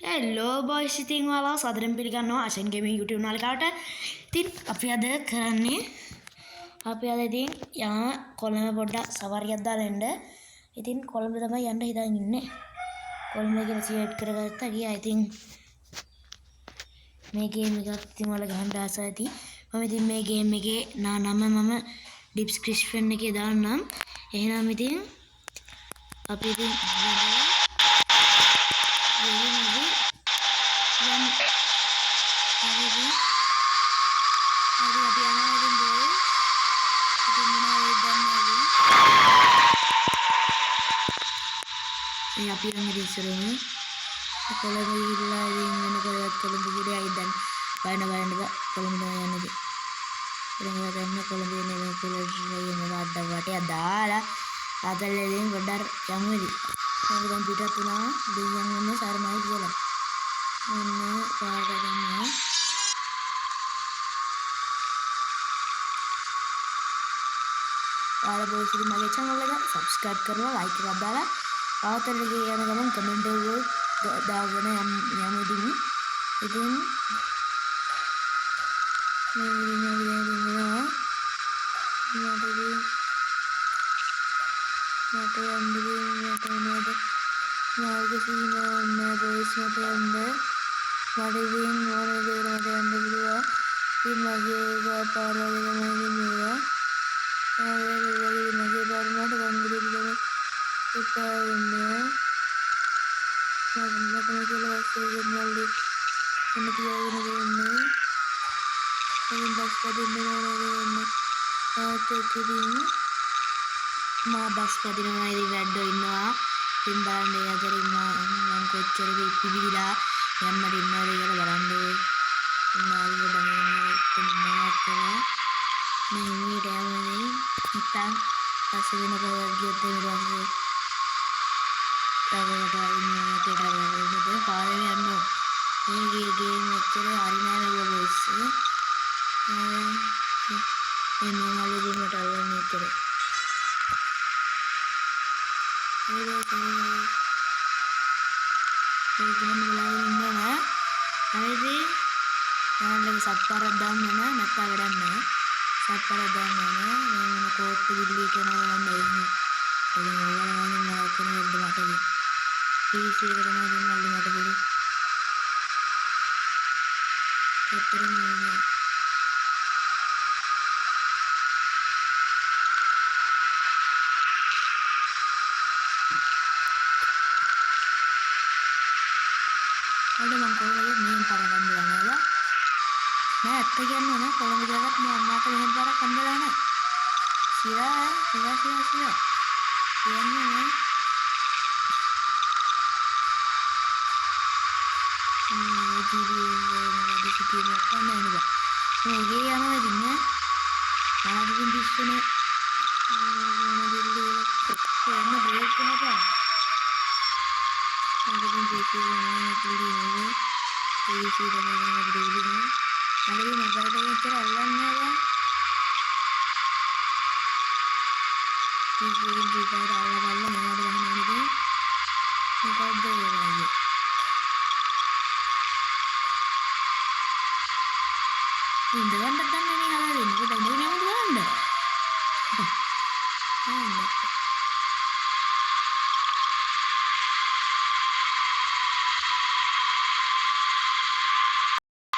Hello boys, ඉතින් ඔයාලා සාදරයෙන් පිළිගන්නවා අශෙන් ගේමින් YouTube නාලිකාවට. ඉතින් අපි අද කරන්නේ අපි අද ඉතින් යන කොළඹ පොඩ්ඩක් සවාරියක් දාලා එන්න. ඉතින් කොළඹ තමයි යන්න හිතන් ඉන්නේ. කොළඹ කියලා සිලෙක්ට් කරගත්තා ගියා. ඉතින් මේ ගේම් එකක් ඉතින් ඔයාලා ගහන්න ආසයි ඇති. මම ඉතින් මේ ගේම් එකේ නම මම ඩිස්ක්‍රිප්ෂන් එකේ දාන්නම්. එහෙනම් ඉතින් අපි ඉතින් අපි යන ඉස්සරම කොළඹ ගිහිල්ලා ඉතින් වෙන කොහෙවත් කොළඹ ගිහලා ආයි දැන් බලන්න බලන්න බා කොළඹ තමයි යන්නේ. කොළඹ ගන්න කොළඹ යන්නේ කොළඹ යන්නේ වඩ වටේ දාලා අතල්ල ඉතින් පොඩ්ඩක් යමු ඉතින්. අපි දැන් පිටත් වුණා දෙයියන් වන්න සරණයි කියලා. ඔන්න පාර ගන්න. ඔයාලා බොයිස් ඉතින් මගේ channel එක subscribe කරලා like එකක් දාලා ආතල් එකේ යන ගමන් කමෙන්ට් එකක් දාගෙන යමු ඉතින්. ඉතින් මේ ඉතින් ඉන්නවා. මට ඉතින් මට යන්න ඉතින් මට මොනවද මාර්ග සීමාවක් නෑ බොයිස්, මට යන්න. මට ඉතින් මොන දේකට මට යන්න පුළුවන්. ඉතින් මගේ පාරවල් තමයි ඉතින් මේවා. මගේ පාර මට ගන්න දෙන්න එපා වෙන්නේ. මට මට කියලා බස් එකෙන් මල්ලි එන්න තියාගෙන දෙන්නේ. ඉතින් බස් පදින්න ඕන වෙන්නේ. ආත් එක්ක ඉතින් මා බස් පදිනවා. ඉතින් වැඩෝ ඉන්නවා. ඉතින් බලන්න ඒ අතරින් මං කොච්චර පිපිදිලා යන්නට ඉන්නවද කියලා බලන්න. ඉන්න ආවි පොඩ්ඩක් ඉන්නවා කියලා. මම හිමීට යමු ඉතින්. නැත්තම් පස්සේ වෙන කොහෙවත් ගියොත් එහෙම පස්සේ තවකට ඉන්නවා කියලා බලන්න පාරේ යන්න ඕන. මේ ගේම් එච්චර හරි නෑ මේ බොයිස්. එන්න මල්ලි ඉතින් මට අල්ලන්නේ එච්චර. හරි බොයිස්, හරි බොයිස්. ඒක ගමන් බලාගෙන ඉන්න නෑ. හරි ඉතින් චැනල් එක සබ් පාරක් දාන්න ඕන, නැත්තම් වැඩක් නෑ. සබ් පාරක් දාන්න ඕන. මම මොන කෝට්ටු බිල්ලි කරනවා මම එන්නේ. ඉතින් ඔයාලා මම මොනවා කරන වෙද්ද මට ඉතින්. PC එක තමයි ඉතින් මල්ලි මට පුළුවන්. ඇත්තටම නෑ. අද මං කොහොමද මෙහෙම පාරක් හම්බෙලා නෑ බා. නෑ ඇත්ත කියන්න ඕන කොළඹ ගියවත් මම අම්මාට මෙහෙම පාරක් හම්බෙලා නෑ. සිරා සිරා සිරා සිරා. කියන්නේ නෑ. මේ ජීවිතේ මොකද සිටියේ නැත්තම් නෑ නේද? මේ ගේ යනවා ඉතින් නේ. මොනවද ඉතින් පිස්සුනේ. මොන දිල්ලි කොහොම බ්‍රේක් කරනවා. මොකද ඉතින් PC ගන්න නැතිලි නේ. PC තමයි අපිට ඉන්නේ. මට ඉතින් මොබයිල් එකෙන් එච්චර අල්ලන්නේ නෑ බං. PC එකෙන් ෆ්‍රී ෆයර් අල්ල බලලා මොනවද ගහන්නේ ඉතින්. මොකද්ද ඒ වගේ. ඉඳ ගන්නත් දන්නේ නේ හදා දෙන්න. පොඩ්ඩක් ඉඳගෙන යමුද බලන්න.